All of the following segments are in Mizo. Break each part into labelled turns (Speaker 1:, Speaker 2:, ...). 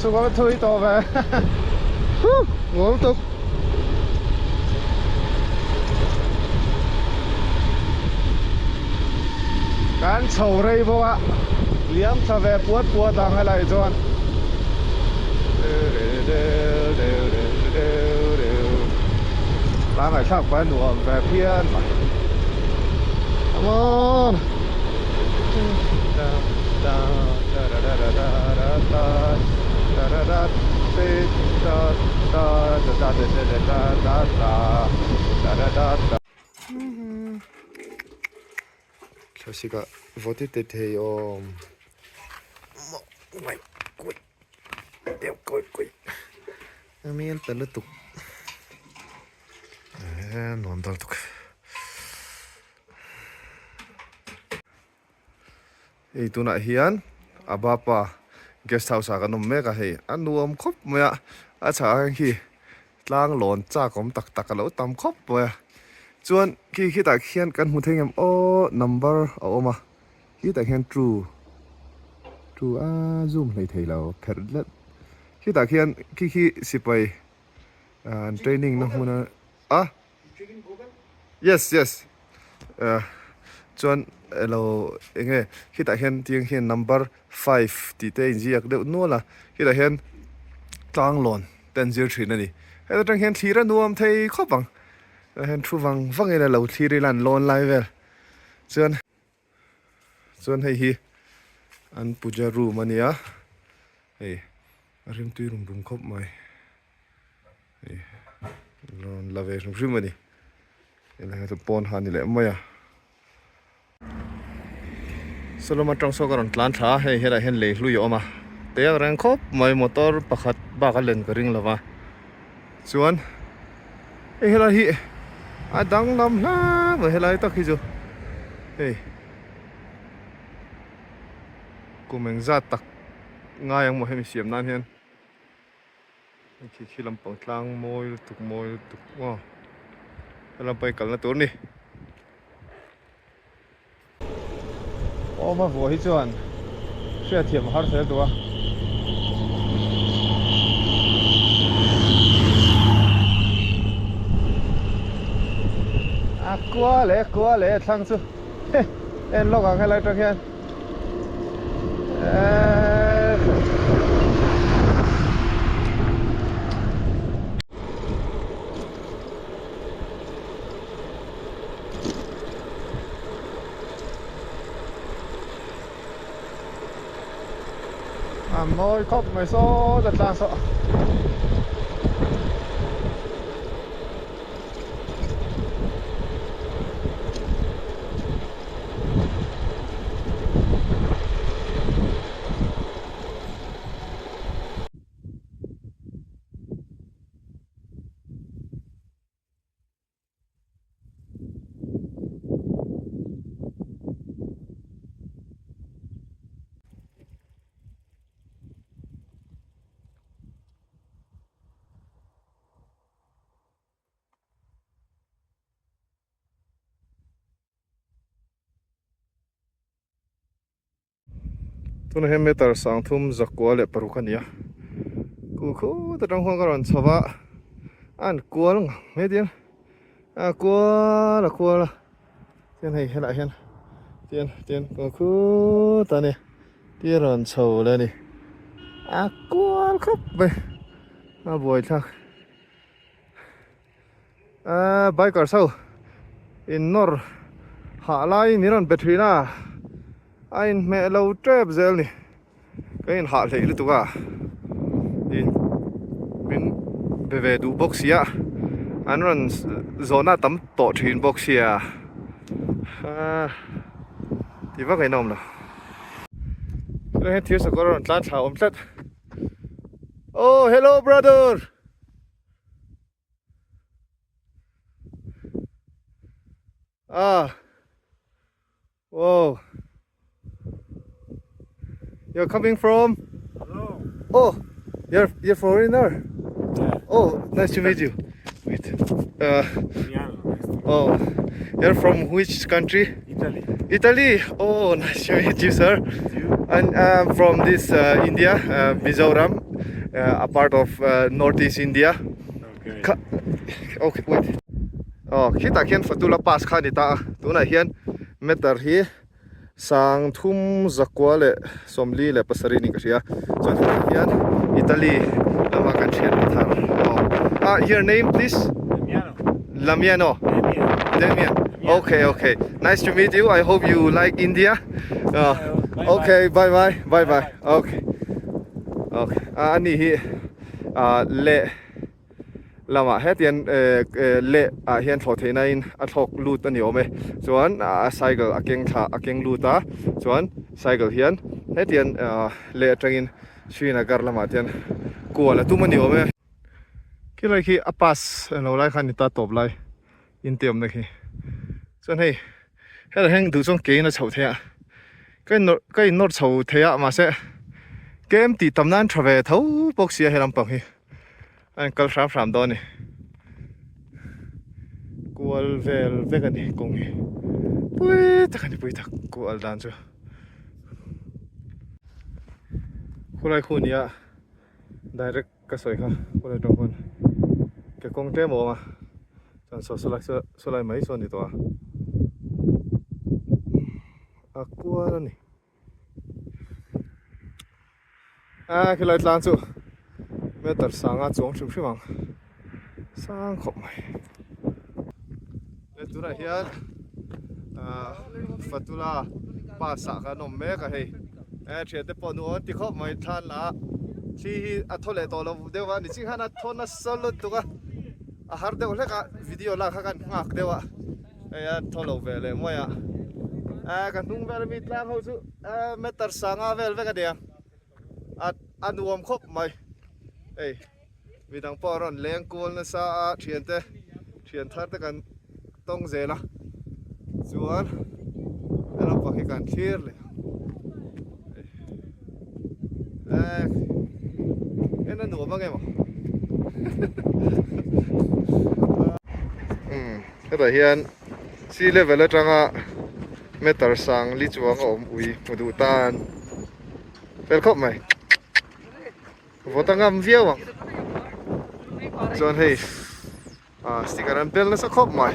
Speaker 1: Chhuk a thui tawh ve. Huh! Nuam tuk. Kan chho rei bawk a, liam thla ve puat puat ang helai chuan. Tlang ngaihthlak pah a nuam ve phian mai. Come on! Thlasik ah vawt i ti thei awm a lutuk nuam deuh lutuk. Hei tunah hian Abapa guest house ah kan awm mek a hei a nuam khawp mai a a chhak ah hian khi tlang lawn chak awm tak tak a lo tam khawp mai a chuan khi khitah khian kan hmu thei ngem aw number a awm a khitah khian true true a zoom hlei thei lo pherh tlat khitah khian khi khi sipai an training na hmun a a. Yes yes eh chuan elo enge khitah hian tiang hian number five tih te a inziak deuh nual a khitah hian tlang lawn te an zir thin a ni heta tang hian thlir a nuam thei khawp ang tah hian thu vang vang in alo thlir ila an lawn lai vel chuan chuan hei hi an puja room a nia hei a rimtui rum rum khawp mai. Rawn la ve hrim hrim a ni helai chu pawn ha ni leh mai a sawlama tang saw ka rawn tlan thla a hei helaiah hian lei hlui a awm a te ang reng khawp mai motor pakhat bak a len ka ring lo va chuan hei helai hi a danglam hle mai helai tak hi chu hei kum engzat tak ngai ang maw hemi siam nan hian. Khi khi lampang tlang mawi lutuk mawi lutuk aw he lampang hi kalna tur a ni. Awm a vuah hi chuan hriatthiam a har zel duh a. A kua leh kua leh thlang chu en lawk ang helai atang hian. A mawi khawp mai saw ta tlang saw. Tunah hian meter sangthum zakua leh paruk a ni a khu khut atang khuan ka rawn chho a a han kual ngang mai dian a kual a kual a tian hei helaiah hian tian tian khu khut a ni tia rawn chho leh a ni a kual khawp mai a buaithlak. Ahh bikers ho in nawr hah laiin min rawn pe thin a a inhmeh lo tep zel ni ka inhah hleih lutuk a in min be ve duh bawk sia an rawn zawhna a tam tawh thin bawk sia ahh ti vak a inawm lo helai hian thir sakawr a rawn tlan thla awm tlat oh hello brother. Ah. Whoa. You're coming from?
Speaker 2: Hello.
Speaker 1: Oh, you're you're foreigner.
Speaker 2: Yeah.
Speaker 1: Oh, nice to meet you. Wait. Uh,
Speaker 2: Italiano.
Speaker 1: oh, you're from which country?
Speaker 2: Italy.
Speaker 1: Italy. Oh, nice to meet you, sir.
Speaker 2: You?
Speaker 1: And I'm from this India, Mizoram. a part of North East India. Kha okay wait. Aw khitah khian Fatula pass kha a ni ta a tunah hian meter hi sang thum zakua leh 47 niin ka hria chuan hetah hian Italy lama kan thian pathar aw ah your name please Lamiano Damian okay okay nice to meet you I hope you like India okay bye bye bye bye okay okay a ani hi ah leh lamah hetiang leh ah hian thlawh theihna in a thlawk lut a ni awm e chuan a cycle a keng thla a keng lut a chuan cycle hian hetiang leh atangin Srinagar lamah te hian kual a tum a ni awm e. Khilai khi a pass lo lai kha a ni ta tawp lai in te awmna khi chuan hei helai hian duh chuan ke in a chhoh theih a ka in nawrh ka in nawrh chho thei a mahse kem tih tam nan tha ve tho bawk sia he lampang hi. A in kal hram hram dawn a ni. Kual vel vek a ni kawng hi. Pui tak a ni pui tak kual dan chu. Khulai khu nia direct ka sawi kha khulai tawng khawn ke kawng tlem a awm a chuan saw sawlai sawlai mai sawn a ni tawh a a kual a ni. A khilai tlang chu meter sanga chuang hrim hrim ang sang khawp mai he tunah hian ah Fatula pass ah khan a awm mek a hei e thiante pawh nuam an ti khawp mai thlan lah a thli hi a thaw leh tawh lo deuh a ni ching hian a thaw nasa lutuk a a har deuh hlek a video lak kha kan nghak deuh a. Hei a thaw lo ve leh mai a, eh ka hnung vel ami tlang ho chu eh meter sanga vel vek a nia a a nuam khawp mai hei midang pawh a rawn leng kual nasa a thiante thian thar te kan tawng zel a chuan he lampang hi kan thlir leh ang eh en a nuam ang em aw. Hetah hian sea level atanga meter sang li chuang a awm ui hmu duh tan fel khawp mai. Vawt a ngam viau ang. Chuan hei ah sticker an bel nasa khawp mai.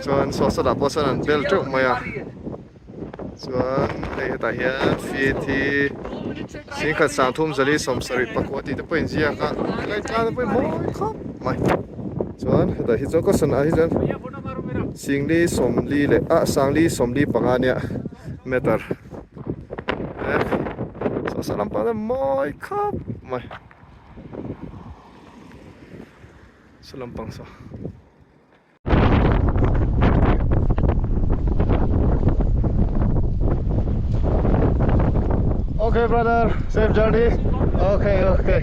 Speaker 1: Chuan saw sawtah pawh sawn an bel teuh mai a. Chuan hei hetah hian feet hi singkhat sangthum zali 74 tih te pawh inziak a helai tlang te pawh hi mawi khawp mai chuan hetah hi chuan kaw sana ah hi chuan singli sawmli leh ah sangli 45 ania meter eh saw sa lampang te mawi khawp mai saw lampang saw. Okay brother, safe journey. Okay, okay.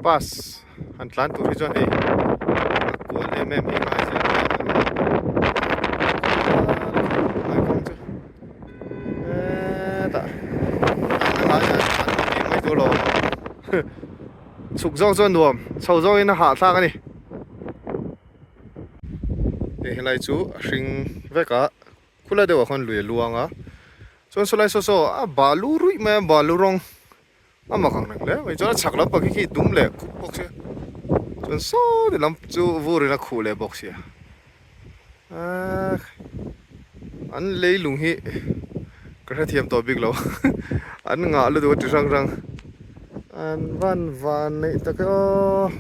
Speaker 1: Bus han tlan tur hi chuan hei a kual em em hi ngai zel mai a ngai kawng chu hetah a lai ah tlan bik mai tur lo. Chhuk zawk chuan nuam chho zawkin a hahthlak a ni. Hei helai chu a hring vek a, khulai deuhah khuan lui a luang a, chuan sawlai saw saw a balu ruih mai a, balu rawng a mak ang reng hle mai, chuan a chhak lampang khi khi dum leh khup bawk sia, chuan saw ti lam chu vurin a khuh leh bawk sia, an leilung hi ka hrethiam tawh bik lo an ngah lutuk a ti hrang hrang an van van neih tak e aw.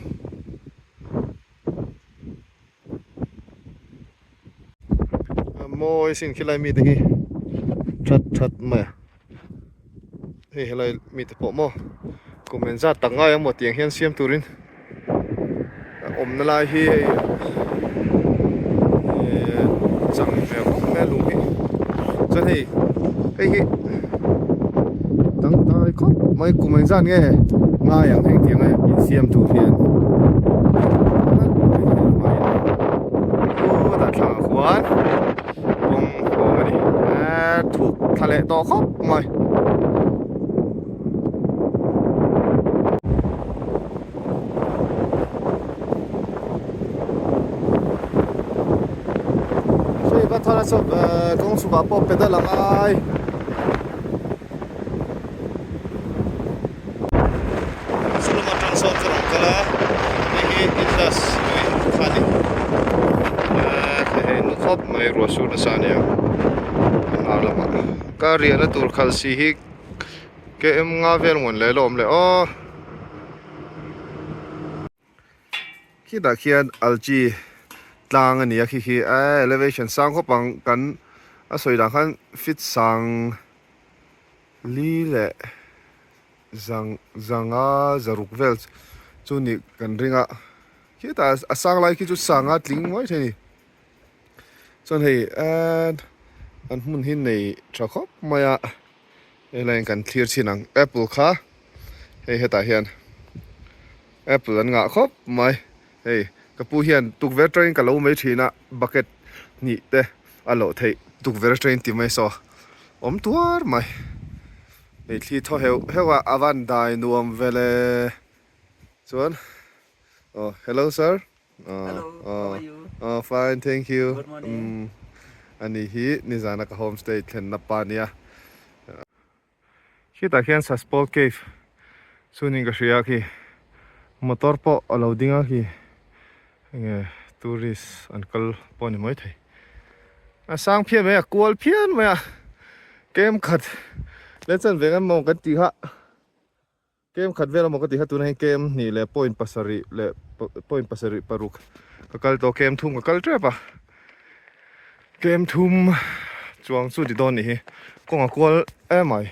Speaker 1: A mawi sin khilai mite hi that that mai a hei helai mite pawh maw kum engzat tak ngai ang maw tiang hian siam turin a awmna lai hi hei ehh chang hmel khawp mai a lung hi chuan hei hei hi dangdai. mai kum engzat nge ngai ang heng tianga insiam tur hian khutah thlangah khuan kawng a awm a ni eee thuk thla leh tawh khawp mai. Hei va thar a chawp kawng chhukah pawh pedal a ngai. Chulama tang sawn ka rawn kal a, hei hi Indus tui kha a ni. Hei nu khawp mai ruah sur nasa a nia a hnar lamah. Ka riahna tur khalh si hi KM nga vel ngawn leh la awm leh aw. Khitah khian algae tlang a ni a khi khi eh elevation sang khawp ang kan a sawi dan khan feet sang li leh zang zanga zaruk vel chu nih kan ring a khitah a sang lai khi chu sanga tling mai thei a ni chuan hei eh an hmun hi nei tha khawp mai a. Hei laiin kan thlir chhin ang apple kha hei hetah hian apple an ngah khawp mai hei ka pu hian tukverh atangin ka lo mai thin a bucket hnih te a loh theih tukverh atangin ti mai saw awm tuar mai hei thli thaw heuh heuh a a van dai nuam vel e chuan aw hello sir.
Speaker 3: Hello, how are you?
Speaker 1: Oh, fine, thank you.
Speaker 3: Good morning.
Speaker 1: Ani hi nizana ka homestay thlenna pa nia. Khitah khian Saspol Cave chuanin ka hria khi motor pawh a lo ding a khi enge tourist an kal pawh a ni mai thei. A sang phian mai a, kual phian mai a, kem khat leh chan ve ngam maw kan tih kha. Kem khat vel amaw ka ti kha tunah hian kem hnih leh point pasarih leh point pasarih paruk ka kal tawh kem thum ka kal tep a kem thum chuang chu ti dawn nih hi kawng a kual em mai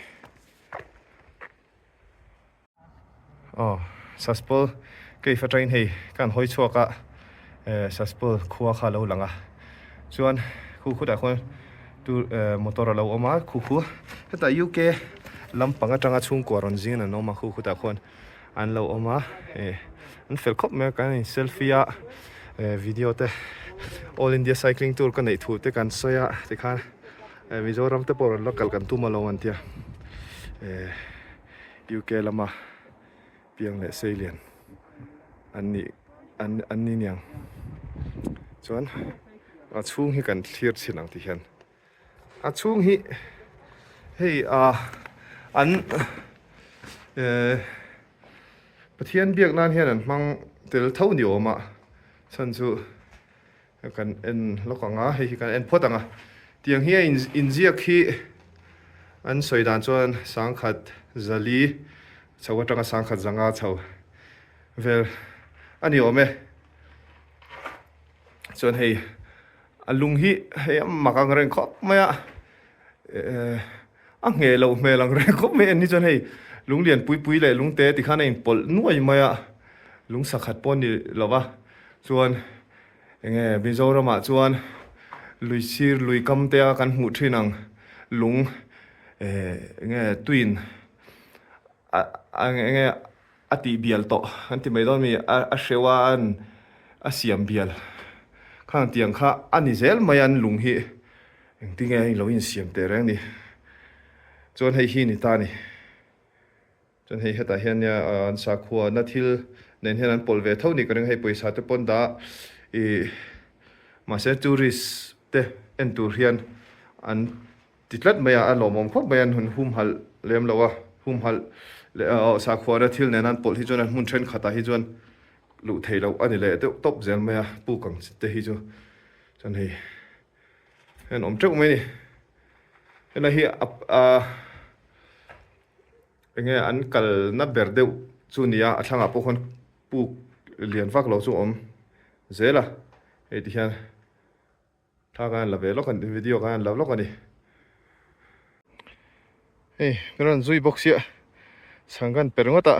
Speaker 1: aw Saspol cave atangin hei ka han hawi chhuak a eh Saspol khua kha a lo lang a chuan khu khutah khuan Tu motor a lo awm a khu khu hetah UK lampang atanga chhungkua rawn zing in an awm a khu khutah khuan an lo awm a eh an fel khawp mai a kan in selfie a eh video te all India cycling tour ka neih thu te kan sawi a tikhan eh Mizoram te pawh rawn la kal kan tum alawm an tia eh UK lama piang leh seilian an nih an an ni niang chuan a chhung hi kan thlir chhin ang ti hian a chhung hi hei ah an eh Pathian biak nan hian an hmang tel tho ni awm a chhan chu kan en lawk ang a hei hi kan en phawt ang a tiang hi a inziak hi an sawi dan chuan sangkhat zali chho atanga sangkhat zanga chho vel a ni awm e chuan hei a lung hi hei a mak ang reng khawp mai a eh a ngheh loh hmel ang reng khawp mai a ni chuan hei lung lian pui pui leh lung te tikhan a inpawlh nuai mai a lung sakhat pawh a ni lo va chuan enge Mizoramah chuan lui sir lui kam te a kan hmuh thin ang lung eh enge tuin a enge a tih bial tawh an ti mai dawn mi a a hreuh a an a siam bial khang tiang kha a ni zel mai a an lung hi engtinge a lo insiam teh reng ni chuan hei hi ni ta a ni chuan hei hetah hian nia an sakhua na thil nen hian an pawlh ve tho ni ka ring hei pawisa te pawn dah ih mahse tourist te en tur hian an Ti tlat mai a, a lawmawm khawp mai a, an hun humhalh lem lo a, humhalh leh aw sakhuana thil nena an pawlh hi chuan an hmun thenkhatah hi chuan luh theih loh a ni leh deuh tawp zel mai a, puk ang chi te hi chu chuan hei an awm teuh mai a ni. Helai hi a enge an kalna ber deuh chu a ni a, a thlangah pawh khawn puk lian vak lo chu a awm zel a, hei ti hian. Thla kan han la ve lawk a ni video kan han la lawk a ni. Hei kan rawn zui bawk sia chhang kan pe ringawt a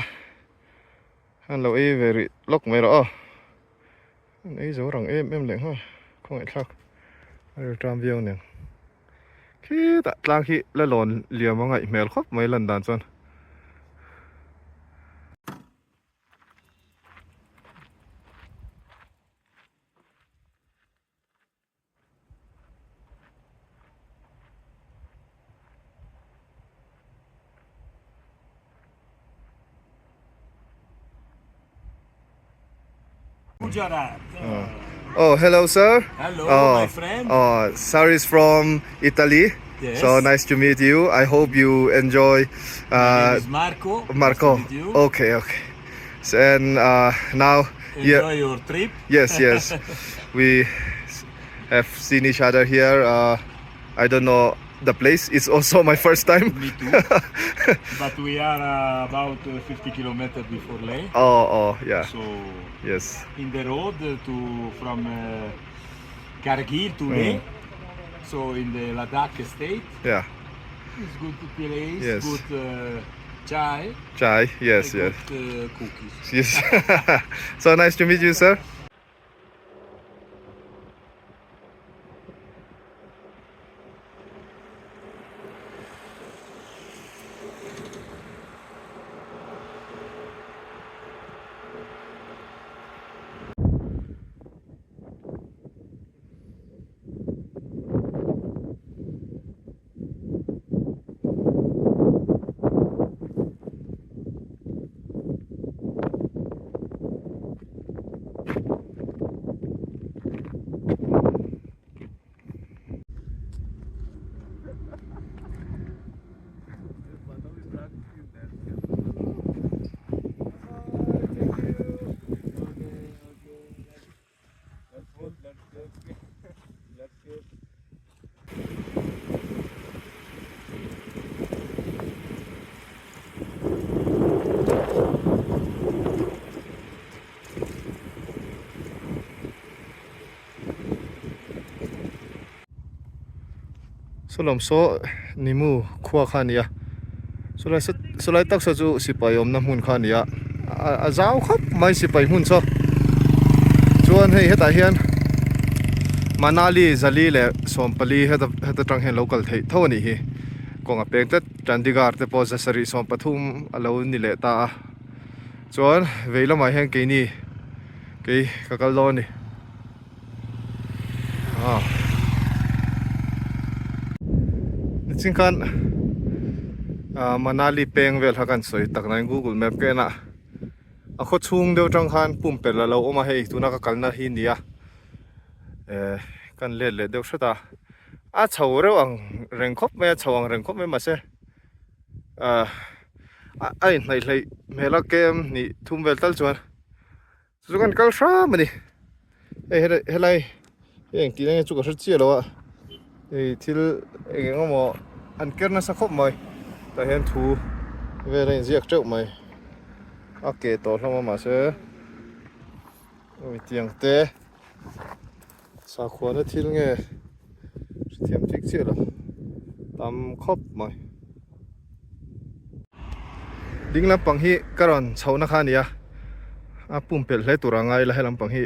Speaker 1: an lo ei ve rih lawk mai rawh aw an ei zo rang em em leh nghal khawngaihthlak a ril ṭam viau nen khitah tlang khi la lawn liam a ngaih hmel khawp mai lan dan chuan.
Speaker 2: Gujarat.
Speaker 1: Oh, hello sir.
Speaker 2: Hello,
Speaker 1: oh,
Speaker 2: my friend.
Speaker 1: Oh, sir is from Italy.
Speaker 2: Yes.
Speaker 1: So nice to meet you. I hope you enjoy.
Speaker 2: My name is Marco.
Speaker 1: Marco.
Speaker 2: Nice to meet you.
Speaker 1: Okay, okay. So, and now,
Speaker 2: Enjoy
Speaker 1: yeah,
Speaker 2: your trip.
Speaker 1: yes, yes. We have seen each other here. I don't know the place. It's also my first time.
Speaker 2: Me too. But we are about 50 kilometers before Leh.
Speaker 1: Oh, oh, yeah.
Speaker 2: So
Speaker 1: Yes.
Speaker 2: in the road to from Kargil to Leh. So in the Ladakh state,
Speaker 1: Yeah.
Speaker 2: it's good place,
Speaker 1: Yes.
Speaker 2: good chai,
Speaker 1: Chai. Yes,
Speaker 2: and
Speaker 1: yes.
Speaker 2: good cookies.
Speaker 1: Yes. So nice to meet you, sir. Sawlam saw Nimu khua kha a ni a chulai chulai tak saw chu sipai awmna hmun kha a ni a a zau khawp mai sipai hmun saw chuan hei hetah hian Manali Zali leh Sawmpali heta heta tang hian lo kal theih tho a nih hi kawng a peng tlat Chandigarh te pawh zasarih sawmpathum a lo ni leh ta a chuan vei lamah hian keini kei ka kal dawn a ni. Nichin khan Manali peng vel kha kan sawi tak nain Google map ka en a, a khaw chhung deuh tang khan pumpelh a lo awm a hei tuna ka kalna hi a ni a, eh kan let leh deuh hret a, a chho reuh ang reng khawp mai a chho ang reng khawp mai mahse ah a inhnaih hleih hmel a kem hnih thum vel tal chuan. Chu kan kal hram a ni hei helai helai hei engtih na nge chu ka hre chiah lo a hei thil eng eng emaw an ker nasa khawp mai tah hian thu vel a inziak teuh mai a ke tawh hlawm a mahse awi tiang te sakhuana thil nge hrethiam thik chiah lo tam khawp mai. Ding lampang hi ka rawn chhohna kha a ni a, a pumpelh hle tur a ngai la he lampang hi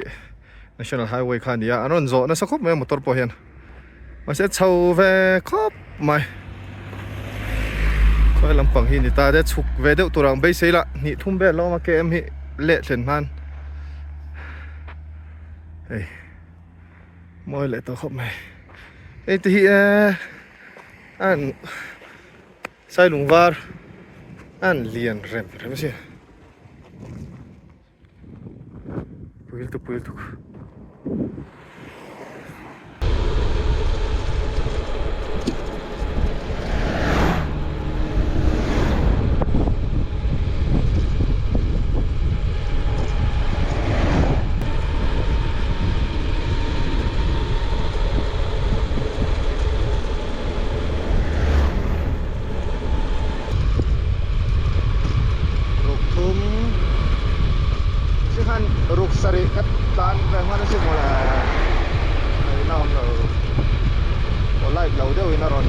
Speaker 1: national highway kha a ni a, an rawn zawh nasa khawp mai a motor pawh hian mahse a chho ve khawp mai khawi lampang hi ni ta te chhuk ve deuh tur ang beisei lah hnih thum vel a awm a km hi leh thlen hnan hei mawi leh tawh khawp mai hei te hi eee an Sailung var an lian rem rem a sin pui lutuk pui lutuk. Ruk thum chi khan ruk sarih ka tan ve hman a si maw le hei na awm lo aw light lo deuh in a rawn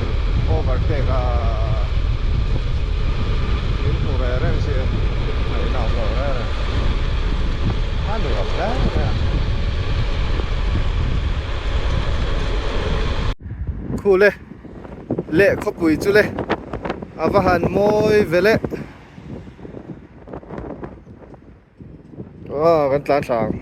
Speaker 1: overtake a min hmu ve reng si hei na awm lo reng reng a nuam hle mai a. Khu le leh khawpui chu le a va han mawi ve le aw kan tlan hrang.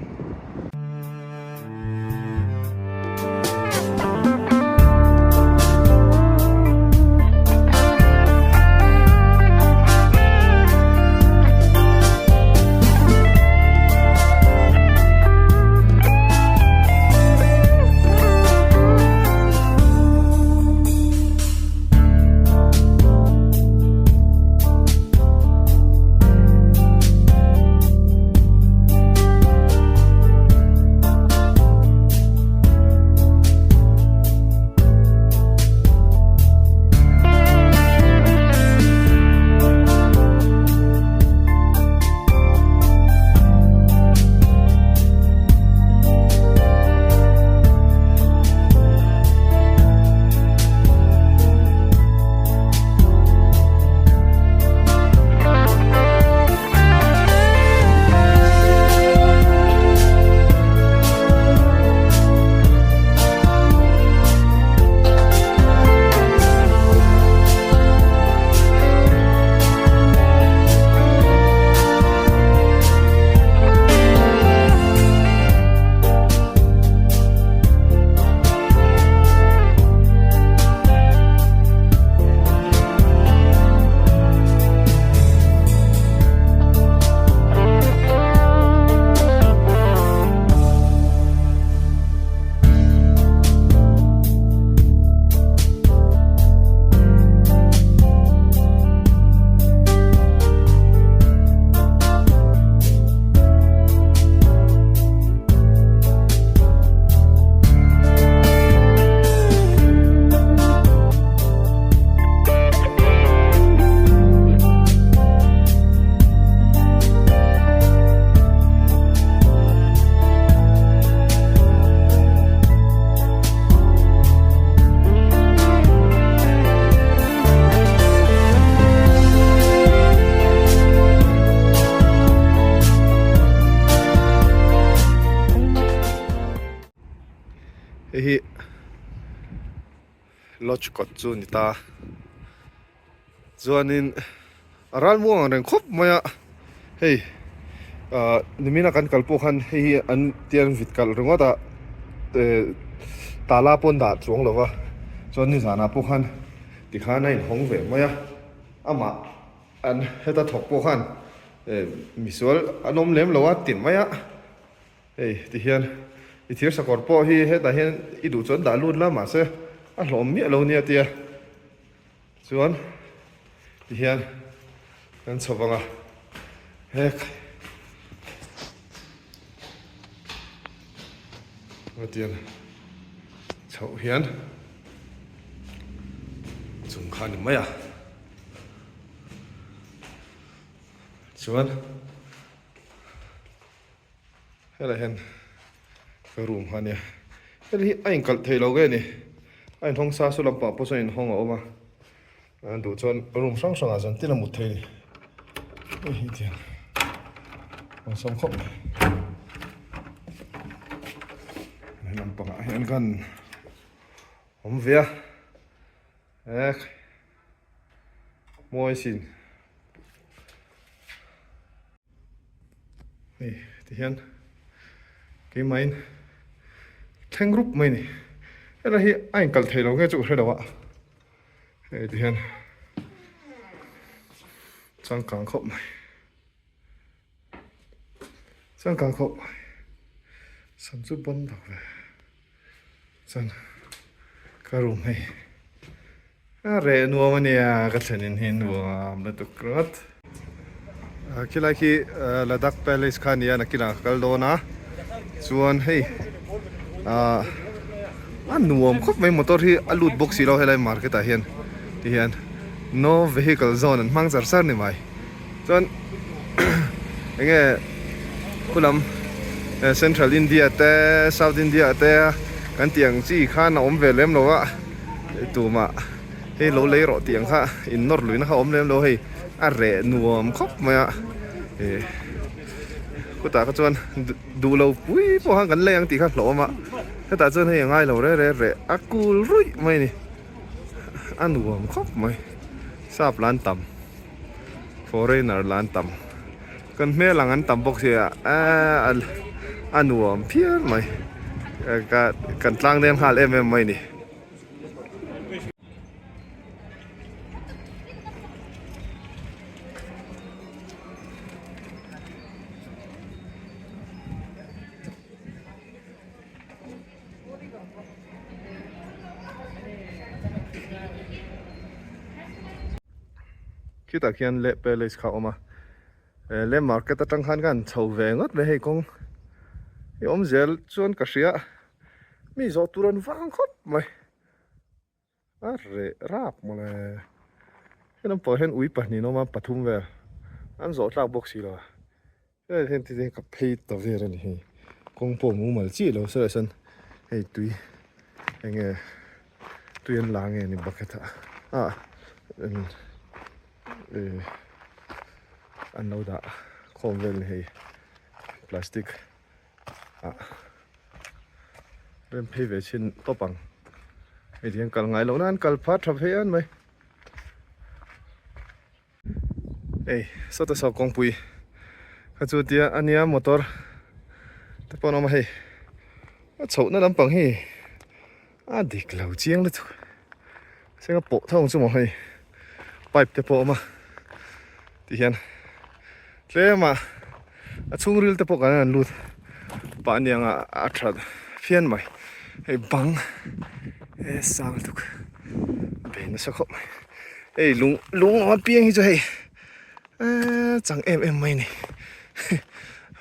Speaker 1: Hei hi lodge kawt chu a ni ta. Chuanin a ralmuang ang reng khawp mai a, hei ah nimina kan kal pawh khan hei hi an tiang vit kalh ringawt a eh tala pawh an dah chuang lo va, chuan nizanah pawh khan tikhan a inhawng ve mai a, amah an heta thawk pawh khan eh misual an awm lem lo a ti mai a. Hei ti hian i thir sakawr pawh hi hetah hian i duh chuan dah lut la mahse a hlawm miah lo nia tia chuan ti hian kan chho vang a hek hetiang chhoh hian chung kha a ni mai a chuan. Helai hian ka room kha ania hei hi a inkalh thei lo nge ni a inhawng sa saw lampang pawh sawn inhawng a awm a an duh chuan room hrang hrangah zan tin a mut thei a ni hei hi tiang awlsam khawp mai he lampangah hian kan awm ve a ek mawi sin. Hei tihian keimahin thleng rup mai a ni helai hi a inkalh theih lo nge chu ka hre lo a hei tihian changkang khawp mai changkang khawp mai sam chu ban lo ve chuan ka room hei A reh nuam a nia ka thlen in hi nuam lutuk ringawt. Khilai khi Ladakh Palace kha a nia nakinah ka kal dawn a chuan hei ah a nuam khawp mai motor hi a lut bawk si lo helai market ah hian ti hian no vehicle zone an hmang char char ni mai chuan enge khulam Central India te South India te kan tih ang chi khan a awm ve lem lo a. Tumah hei lo lei rawh tih ang kha in nawr luihna kha awm lem lo hei a reh nuam khawp mai a ih khutah kha chuan duh lo pui pawh khan kan lei ang tih kha hlauhawm a hetah chuan hei a ngai lo re re reh a kul ruih mai a ni a nuam khawp mai sap lan tam foreigner lan tam kan hmel ang an tam bawk sia eee a nuam phian mai ka kan tlang deng nghal em em mai a ni. Khitah khian leh palace kha a awm a leh market atang khan ka han chho ve ngawt mai hei kawng hi awm zel chuan ka hria mi zawh tur an vang khawp mai a reh rap mawle he lampang hian ui pahnih an awm a pathum vel an zawh tlak bawk si lo a. Helai hian tite ka phei ta vel a ni hei kawng pawh mumal chiah lo sawi ah sawn hei tui enge tui an la nge ni bucket ah ah eh an lo dah khawm vel a ni hei plastic ah rem phei ve chhin tawp ang hei tihian kal ngai loh nan kal phah tha phei an mai. Hei sawta saw kawngpui kha chu tia a nia motor te pawh an awm a hei a chhohna lampang hi a dik lo chiang lutuk senga pawh thawng chu maw hei pipe te pawh a awm a ti hian tlem a a chhungril te pawh kan han lut pah aniang a a tha phian mai hei bang e sang lutuk bei nasa khawp mai. Hei lung lung anga piang hi chu hei eee chang em em mai a ni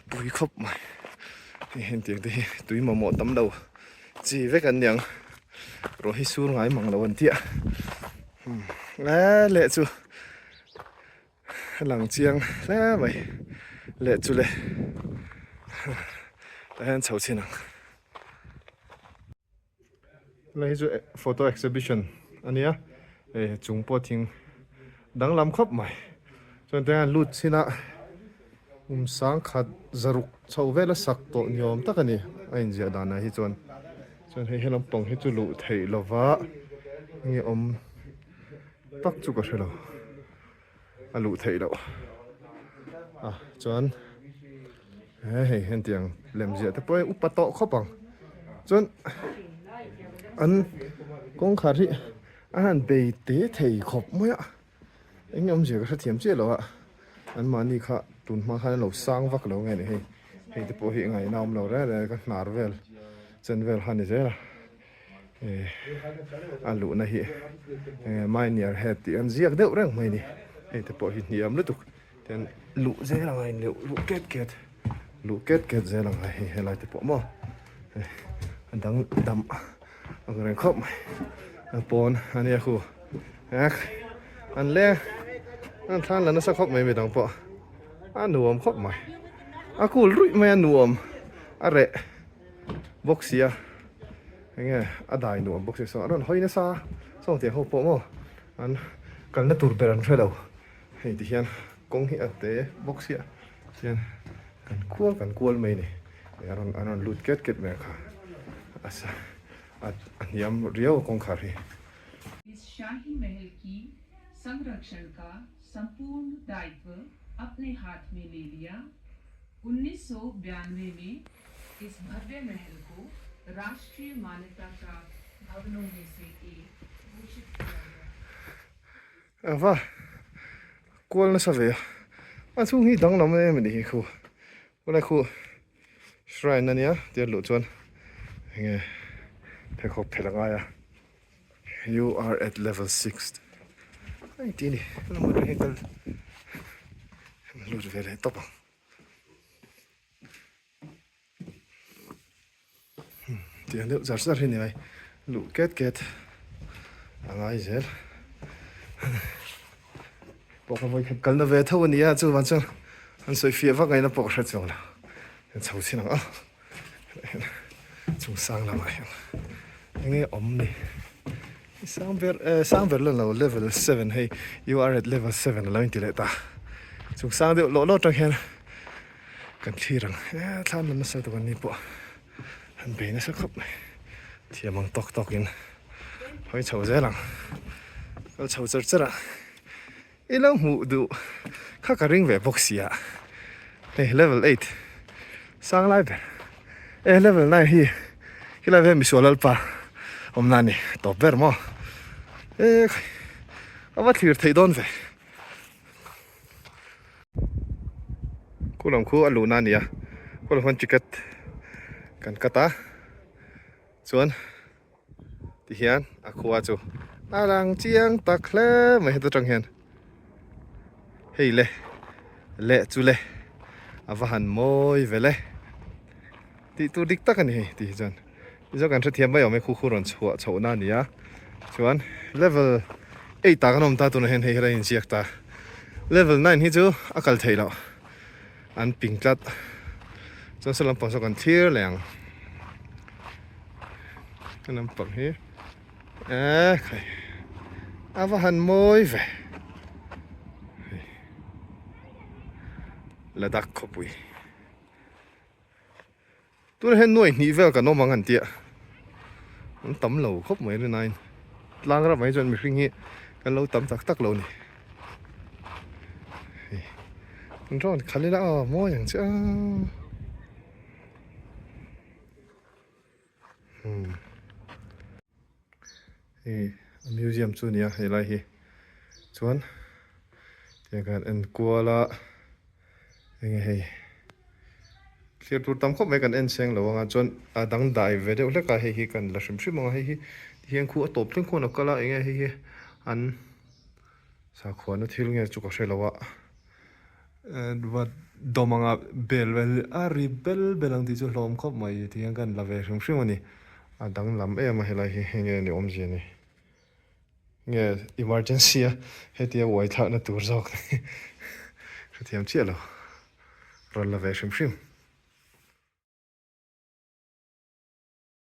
Speaker 1: pui khawp mai hei hetiang te hi tui mamawh tam lo chi vek an niang rawh hi sur ngai mang lo an tia eee leh chu a lang chiang hle mai leh chu le tah hian chho chhin ang. Helai hi chu photo exhibition a nia eh chung pawh thing danglam khawp mai chuan tiang hian lut chhin a kum sangkhat zaruk chho vel a sak tawh ni awm tak a ni a inziah danah hi chuan. Chuan hei he lampang hi chu luh theih lova nge awm tak chu ka hre lo a luh theih loh a chuan he hei hetiang lem ziah te pawh hi upa tawh khawp ang chuan an kawngkhar hi a han bei te thei khawp mai a. Eng nge awmzia ka hrethiam chiah lo a, an mahni kha tun hma khan an lo sang vak lo nge ni hei, hei te pawh hi ngaihna awm lo reng reng ka hnar vel chen vel kha a ni zel a, eh a luhna hi eng nge mind your head tih an ziak deuh reng mai a ni, hei te pawh hi hniam lutuk ten luh zel ang a inleuh luh ket ket luh ket ket zel ang a hei helai te pawh maw a dang dam ang reng khawp mai a pawn a nia khu. Ek an leng an thlan la nasa khawp mai midang pawh a nuam khawp mai a cool ruih mai a nuam a reh bawk sia enge a dai nuam bawk sia saw a rawn hawi nasa sawng tiang ho pawh maw an kalna tur ber an hre lo hei ti hian kawng hi a te bawk sia tihian kan kual kan kual mai a ni a rawn an rawn lut ket ket mai a kha a sa a hniam riau a kawngkhar hi.
Speaker 4: इस शाही महल की संरक्षण का संपूर्ण दायित्व अपने हाथ में ले लिया। 1992 में इस भव्य महल को राष्ट्रीय मान्यता प्राप्त भवनों में से एक घोषित किया गया।
Speaker 1: Ava kual nasa ve a, a chhung hi danglam em a nih hi khu khulai khu shrine ania tia luh chuan enge pheikhawk phelh a ngai a. You are at level 6 hei tih a ni lam atang hian kal lut ve leh tawp ang tiang deuh zar zar hi a ni mai luh ket ket a ngai zel pawh ka vawikhat kalna ve tho a ni a chuvang chuan an sawi fiah vak ngaihna pawh ka hre chuang lo chho chin ang a. Chung sang lamah hian eng nge awm ni sang ber eh sang ber la lo level seven hei you are at level seven alo inti leh ta chung sang deuh lawh lawh atang hian kan thlir ang eh thlam lam nasa lutuk an ni pawh an bei nasa khawp mai thiam ang tawk tawk in hawi chho zel ang kal chho char char a I lo hmuh duh kha ka ring ve bawk sia hei level eight sang lai ber e level nine hi helai vel misual lalpa awmna a ni tawp ber maw e a va thlir theih dawn ve khu lam khu a luhna a ni a khu lam khuan ticket kan cut a chuan. Ti hian a khua chu a lang chiang tak hle mai heta tang hian hei le leh chu le a va han mawi vel e tih tur dik tak a ni hei tih hi chuan tichuan kan hrethiam mai awm e khu khu rawn chhuah chhoh na a ni a chuan level eight ah kan awm ta tunah hian hei helai a inziak ta level nine hi chu a kal theih loh an ping tlat chuan saw lampang saw kan thlir leh ang a lampang hi eh khai a va han mawi ve Ladakh khawpui tunah hian nuai hnih vel kan awm ang an tia an tam lo khawp mai rinaiin tlang ramah hi chuan mihring hi kan lo tam tak tak lo a ni hei an rawn khalh ila aw mawi ang che a umm hei a museum chu a ni a helai hi chuan tiang khan en kual a. Enge hei thlir tur tam khawp mai kan en seng lo anga chuan a dangdai ve deuh hlek a hei hi kan la hrim hrim ang a hei hi tihian khu a tawp thleng khuan a kal a enge hei hi an sakhuana thil nge chu ka hre lo a dawm anga bel vel a ri bel bel ang tih chu hlawm khawp mai tihian kan la ve hrim hrim a ni a danglam em a helai hi enge ni awmzia ni. Nge emergency a hetia uai thlakna tur zawk hrethiam chiah lo rawn la ve hrim hrim.